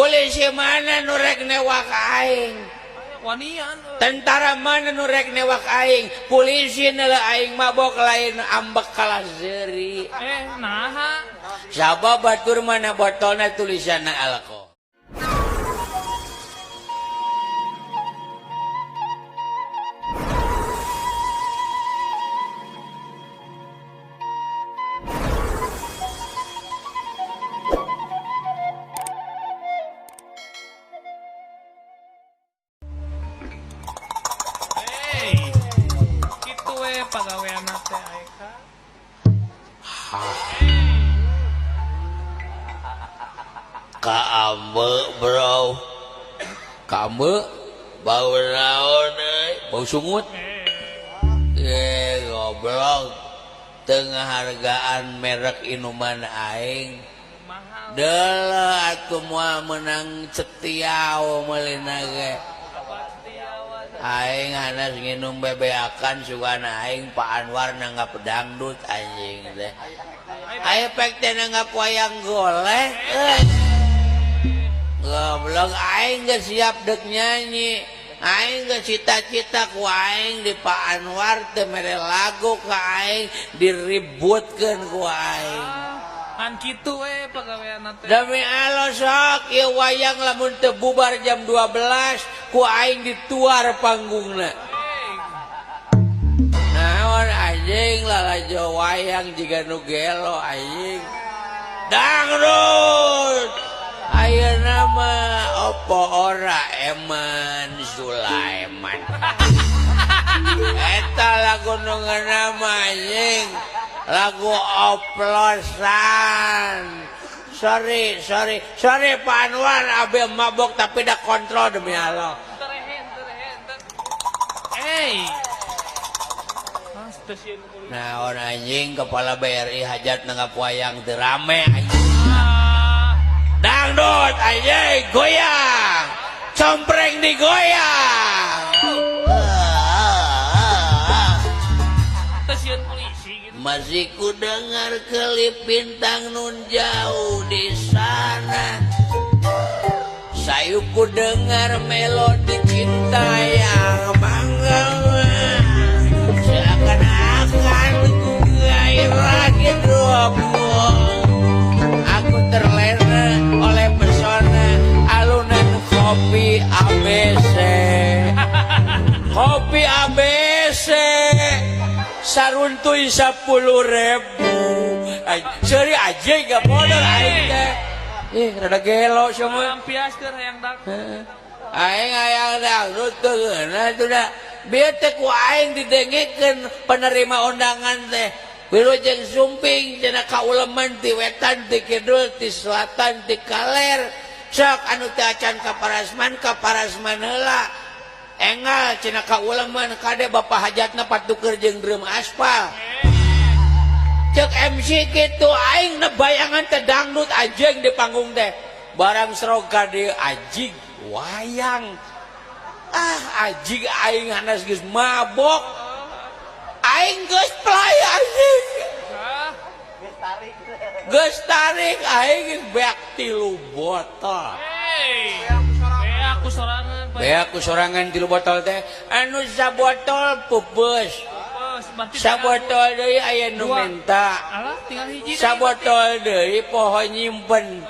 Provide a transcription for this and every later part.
Polisi mana nu rek newak aing? Wanian. Tentara mana nu rek newak aing? Polisi neuleuh aing mabok lain ambek kalah seuri. Naha? Sabab batur mana botolna tulisanna alkohol. Hey, kitu we pagawean teh Aeka. Kaambe bro, kaambe bau naon euy, bau sungut. Goblok, tengah hargaan merek inuman aing. Mahal. Deuleu atuh moal meunang setiau meulina ge. Aing hanas nginum bebeakan sugana aing Pak Anwar nanggap dangdut anjing teh. Aya pek teh nanggap wayang golek euy. Goblok aing geus siap deuk nyanyi. Aing geus cita-cita ku aing di Pak Anwar teh mere lagu ka aing diributkeun ku aing. Kan kitu we pagawean teh. Demi Allah sok ieu wayang lamun teu bubar jam 12 ku aing dituar panggungna. Naon anjing lalajo wayang jiga nu gelo anjing. Dangdut. Ayeuna mah opo ora Eman Sulaiman. Eta lagu nu ngeunah mah anjing. Lagu oplosan. Sorry, sorry, sorry Pak Anwar, abe mabok tapi dah kontrol demi Allah. Hey. Nah, orang anjing kepala BRI hajat nanggap wayang teu rame anjing. Dangdut anjing goyang. Compreng digoyang. Masih ku dengar kelip bintang nun jauh di sana. Sayup ku dengar melodi cinta yang mangga. Seakan-akan ku gairah hidupku. Aku terlena oleh pesona alunan kopi ABC. Kopi ABC. Saruntuy 10.000. Seuri aja gak modal aing teh. Ih, rada gelo semua. Lampias keur hayang dangdut. Aing hayang dangdut teu ngeunah tuh da. Bieu teh ku aing didengekeun penerima undangan teh. Wilujeng sumping cenah kauleman ti wetan ti kidul ti selatan ti kaler. Sok anu teu acan ka Parasman ka Parasman heula. Engal cenah kauleman kade bapak hajatna patuker jeung drum aspal. Cek MC kitu aing nebayangan teh dangdut anjing di panggung teh. Barang serog ka dieu anjing wayang. Ah anjing aing hanas geus mabok. Aing geus play anjing. Geus tarik aing geus beak 3 botol. Beak ku sorangan. Beak ku sorangan 3 botol teh. Anu sabotol pupus. Sabotol deui aya nu menta. Sabotol deui poho nyimpen.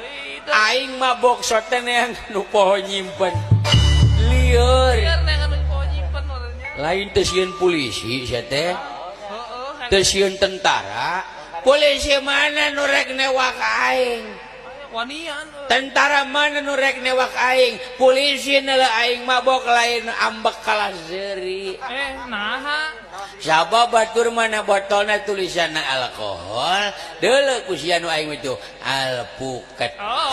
Aing mabok soten yang nu poho nyimpen. Lieur. Lain teu sieun polisi sia teh. Teu sieun tentara. Polisi mana nu rek newak aing? Tentara mana nu rek newak aing? Polisi neuleuh aing mabok lain ambek kalah seuri. Naha? Sabab batur mana botolna tulisanna alkohol, deuleu ku sia nu aing itu alpukat. Oh.